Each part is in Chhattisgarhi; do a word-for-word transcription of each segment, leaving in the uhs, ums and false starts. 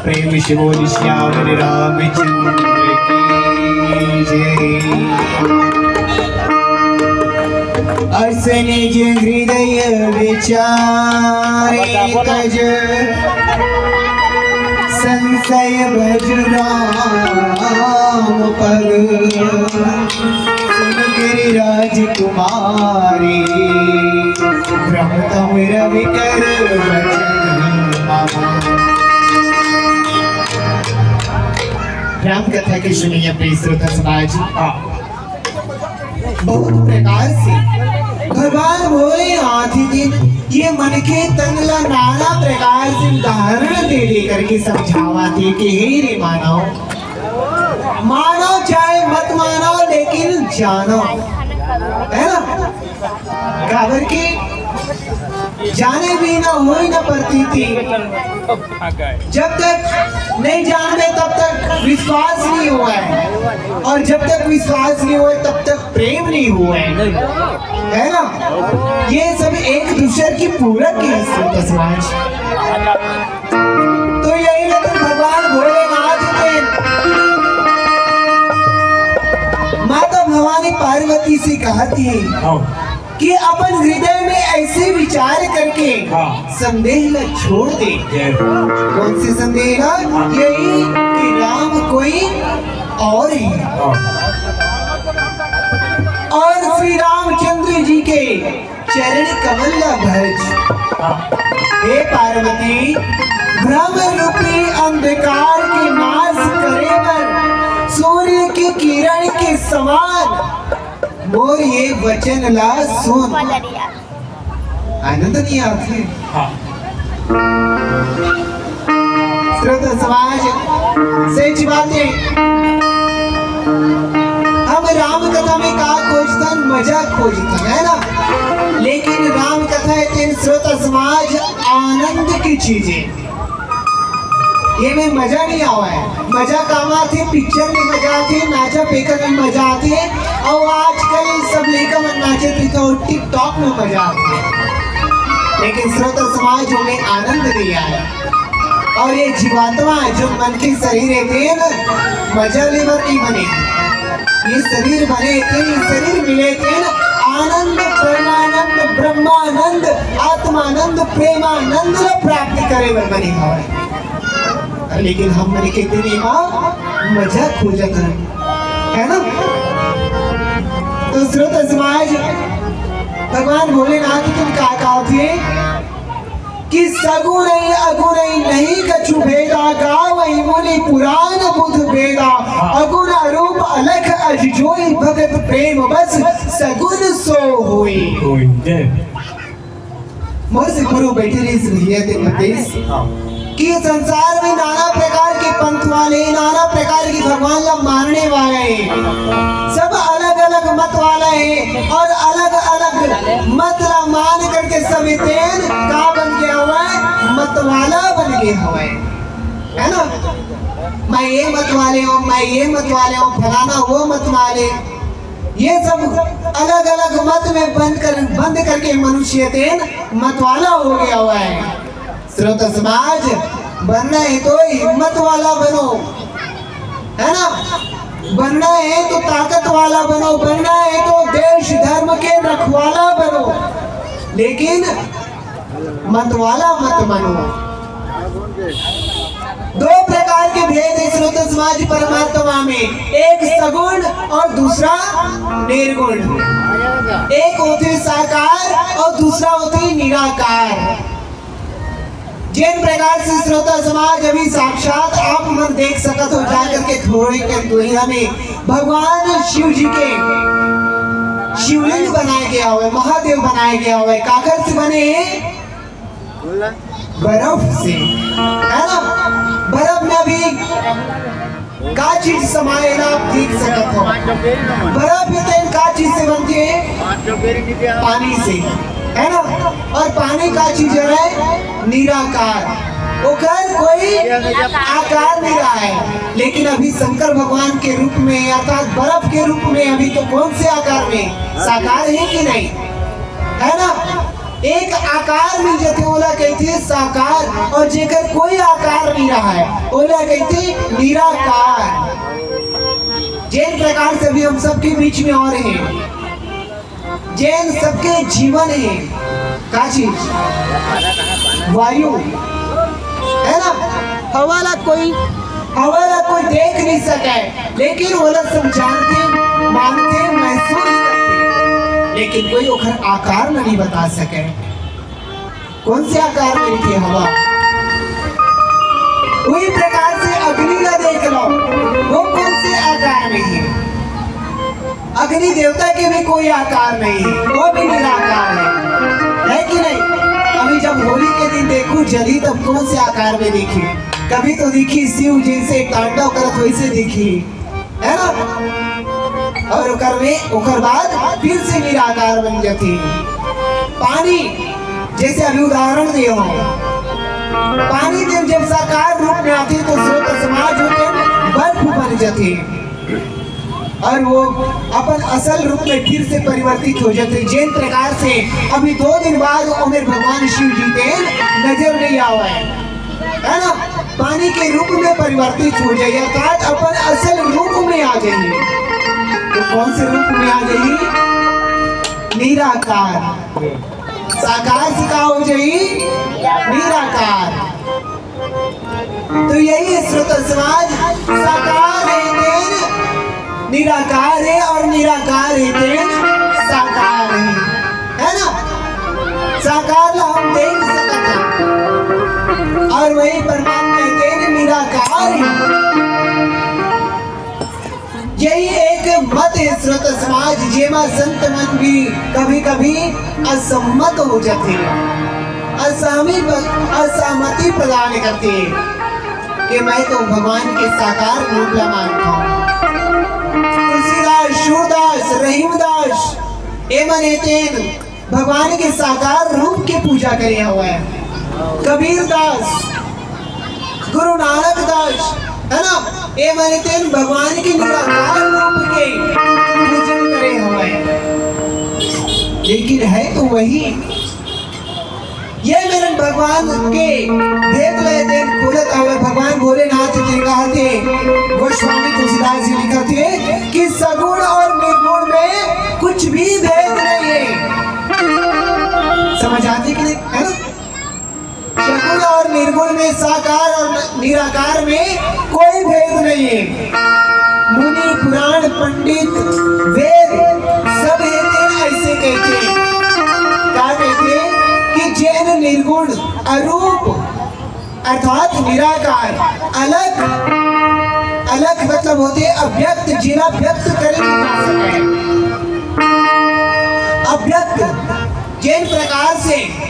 प्रेम से बोल सियावर रामचंद्र की जय। अइसने जे हृदय विचारे तज, संशय भज राम पद। सुन गिरि राजकुमारी, भ्रम तम रवि कर बचन मम। राम कथा के सुनिए प्रिय श्रोता समाज। हाँ। बहुत प्रकार से भगवान भोलेनाथ जी ये मन के तन ला नाना प्रकार से उदाहरण दे दे करके समझावा थे कि हे रे मानव, मानो चाहे मत मानो, लेकिन जानो, है ना? काबर के जाने बिना होई ना प्रतीति। जब तक नहीं जानबे, तब तक विश्वास नहीं हुआ है, और जब तक विश्वास नहीं हुआ, तब तक प्रेम नहीं हुआ है, है ना? ये सब एक दूसरे की पूरक है, श्रोता समाज। तो यही लगन भगवान भोलेनाथ के माता भवानी पार्वती से कहा थी हाँ। कि अपन हृदय में ऐसे विचार करके हाँ। संदेह न छोड़ दे। जय। कौन से संदेह ना? यही कि राम कोई और है। हाँ। और श्री रामचंद्र जी के चरण कमल ला भज। हे पार्वती, भ्रम रूपी अंधकार के नाश करे बर सूर्य के किरण के समान मोर ये वचन ला सुन। आनंद नहीं आते? हाँ। श्रोता समाज, सच बात है, हम राम कथा में का खोजथन, मजा खोजथन, है ना? लेकिन राम कथा है तेन श्रोता समाज आनंद की चीज है। ये में मजा नहीं आवा है। मजा काम आथे, पिक्चर में मजा आथे, नाचा पेकर में मजा आथे, और आजकल सब लइका मन नाचे पीते और टिकटॉक में मजा आथे, लेकिन श्रोता समाज में आनंद नहीं आया। और ये जीवात्मा जो मन के शरीर है तेन मजा लेबर नहीं बने। ये शरीर बने तेन, ये शरीर मिले तेन आनंद परमानंद ब्रह्मानंद आत्मानंद प्रेमानंद ला प्राप्त करे बर बने हवय। लेकिन हम मन के दिन एमा मजा खोजत हन, है ना? तो श्रोता समाज, भगवान भोलेनाथ तुम का कहा थे कि सगुण अवगुण नहीं कछु भेदा, गावई मुनि पुराण बुध वेदा। अगुण अरूप अलख अज जोई, भगत प्रेम बस सगुण सो होई। होई। जय। मोर से गुरु बैठे रहिस भैया ते बतेस हाँ। कि ये संसार में नाना प्रकार के पंथ वाले, नाना प्रकार के भगवान ला मानने वाले हैं, सब अलग-अलग मत वाला है और अलग-अलग मत ला मान करके सब तेन का बन गया हुआ है, मत वाला बन गया हुआ है, है ना? मैं ये मत वाले हूँ, मैं ये मत वाले हूँ, फलाना वो मत वाले, ये सब अलग-अलग मत में बंद कर, बंद करके मनुष्य तेन मत वाला हो गया हुआ है। श्रोता समाज, बनना है तो हिम्मत वाला बनो, है ना? बनना है तो ताकत वाला बनो, बनना है तो देश धर्म के रखवाला बनो, लेकिन मत वाला मत बनो। दो प्रकार के भेद है श्रोता समाज परमात्मा में, एक सगुण और दूसरा निर्गुण। एक होते साकार और दूसरा होते निराकार। जिन प्रकार से श्रोता समाज अभी साक्षात आप मन देख सकत हो, जाकर के थोड़े के दुनिया में भगवान शिव जी के शिवलिंग बनाए गया हुआ है, महादेव बनाए गया हुआ है। काकर से बने हैं? बर्फ से, है ना? बर्फ में अभी का चीज समाए ना, आप देख सकत हो। बर्फ में तेन का चीज से बनती है? पानी से, है ना? और पानी का चीज है निराकार, ओकर कोई आकार नहीं रहा है। लेकिन अभी शंकर भगवान के रूप में अर्थात बर्फ के रूप में अभी तो कौन से आकार में? साकार है कि नहीं? है ना? एक आकार मिल जाथे, ओला कहिथे साकार, और जेकर कोई आकार नहीं रहा है, ओला कहिथे निराकार। जेन प्रकार से अभी हम सबके बीच में और हैं, जेन सबके जीवन है, का चीज? वायु, है ना? हवा ला कोई, हवा ला कोई देख नहीं सके, लेकिन वो लोग सब जानते, मानते, महसूस करते, लेकिन कोई ओकर आकार नहीं बता सके। कौन से आकार में रहिथे हवा? वही प्रकार से अग्नि ला देख लो, वो कौन से आकार में है? अग्नि देवता के भी कोई आकार नहीं है, वो भी निराकार है, है कि नहीं? अभी जब होली के दिन देखू जली, तब कौन से आकार में देखी? कभी तो देखी शिव जैसे तांडव करत वैसे देखी, है ना? और ओकर में, ओकर बाद फिर से निराकार बन जाती। पानी, जैसे अभी उदाहरण दिए हो, पानी जब, जब साकार रूप में आते तो स्रोत समाज होते बर्फ बन जाते, और वो अपन असल रूप में फिर से परिवर्तित हो जाते। जिन प्रकार से अभी दो दिन बाद ओमेर भगवान शिव जी के नजर नहीं आवे, है ना? पानी के रूप में परिवर्तित हो जाए, अर्थात अपन असल रूप में आ जाए। तो कौन से रूप में आ जाए? निराकार। साकार से का हो जाए? निराकार। तो यही स्रोत समाज साकार है, तेन निराकार है, और निराकार है, तेन साकार है, है ना? साकार ला हम देख सकत हन, और वही परमात्मा है, तेन निराकार है। यही एक मत है स्रोत समाज, जेमा संत मन भी कभी-कभी असम्मत हो जाते, असहमी-, असहमति प्रदान करते कि मैं तो भगवान के साकार रूप ला मानता हूँ। तुलसीदास, सूरदास, रहीमदास, एमन एतेन भगवान के साकार रूप के पूजा करे हुए हैं। कबीर दास, गुरु नानक दास, है ना, ये माने तेन भगवान के निराकार रूप के पूजन करे हुए हैं। लेकिन है तो वही। ये मेरे भगवान के भेद ले तेन खोलत हवे। भगवान भोलेनाथ जी कहा थे, गोस्वामी तुलसीदास जी लिखा थे कि सगुण और निर्गुण में कुछ भी भेद नहीं है। समझ आती कि नहीं, है ना? सगुण और निर्गुण में, साकार और निराकार में कोई भेद नहीं है। मुनि, पुराण, पंडित, वेद सब हेते ऐसे कहते हैं। क्या कहते हैं कि जेन निर्गुण, अरूप, अर्थात निराकार, अलख, अलख मतलब होते अव्यक्त, जिला व्यक्त करे नहीं जा सके। अव्यक्त, जिन प्रकार से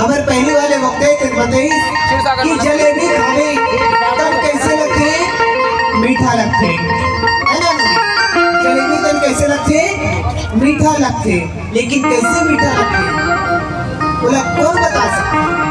हमर पहले वाले वक्ता के बताई कि जलेबी खावे तब कैसे लगथे? मीठा लगथे, है ना? जलेबी तब कैसे लगथे? मीठा लगथे। लेकिन कैसे मीठा लगथे, ओला कौन बता सकथे?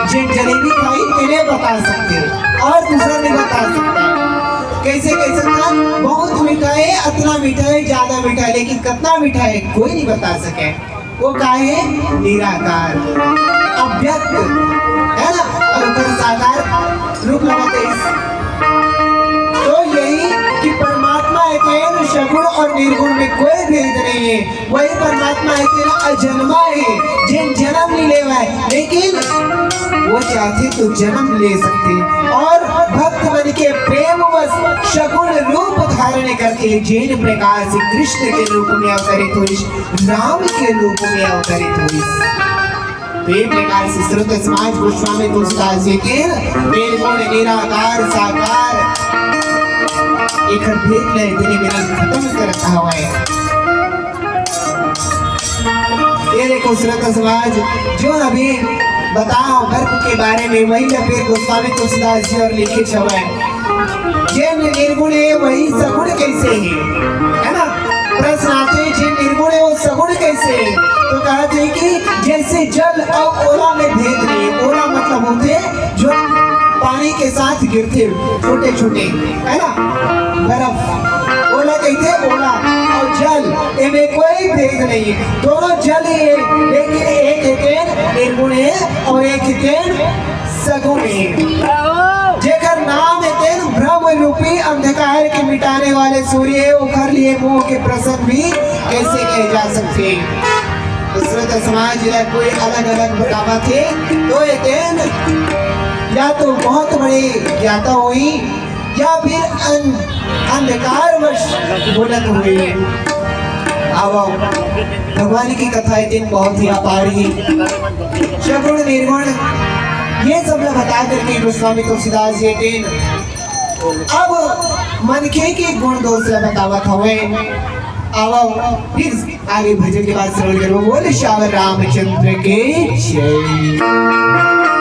जे जलेबी खाई, तेने बता सकथे, और दूसरा नहीं बता सकता। कैसे कह सकता? बहुत मीठा है, अतना मीठा है, ज्यादा मीठा है, लेकिन कितना मीठा है, कोई नहीं बता सके। वो का है? निराकार, अव्यक्त, है ना? और ओकर साकार रूप लगाते इस। तो यही कि परमात्मा है, तेन सगुण और निर्गुण में कोई भेद नहीं है। वही परमात्मा है, तेन अजन्मा है, जेन जन्म नहीं लेवा है, लेकिन वो चाहते तो जन्म ले सकते हैं। और भक्त बन के प्रेमवश सगुण रूप धारण करके जेन प्रकार से कृष्ण के रूप में अवतरित हुई, राम के रूप में अवतरित हुई। तो ये प्रकार से स्रोत समाज गोस्वामी तुलसीदास जी के निर्गुण, निराकार, साकार, एकर भेद ले तेने मेरा खत्म करता हुआ है। ये देखो स्रोत समाज, जो अभी बताओ गर्भ के बारे में, वही ला फिर गोस्वामी तुलसीदास जी और लिखित हवय। जे निर्गुण है, वही सगुण कैसे है, है ना? प्रश्न आते हैं, जे निर्गुण है, वो सगुण कैसे है? तो कहते हैं कि जैसे जल और ओला में भेद नहीं है। ओला मतलब होते हैं जो पानी के साथ गिरते छोटे छोटे, है ना, बर्फ, ओला कहते हैं ओला। जल, एमे कोई भेद नहीं, दोनों जल ही है, लेकिन एक हे तेन निर्गुण है और एक हे तेन सगुण है। जेकर नाम हे तेन ब्रह्म रूपी अंधकार के मिटाने वाले सूर्य है, ओकर लिए मोह के प्रसंग भी कैसे कहे जा सकते हैं। दूसरे तो समाज ला कोई अलग अलग बतावत हे, तो हे तेन या तो बहुत बड़े ज्ञाता होही या फिर अं-, अंधकारवश बोलत होही। अब भगवान की कथा हे तेन बहुत ही अपार हे, सगुण निर्गुण ये सब ला बता करके गोस्वामी तुलसीदास जी हे तेन अब मनखे के गुण दोष ला बतावत हवे। अब फिर आगे भजन के बाद श्रवण करबो। बोल श्याम रामचंद्र के जय।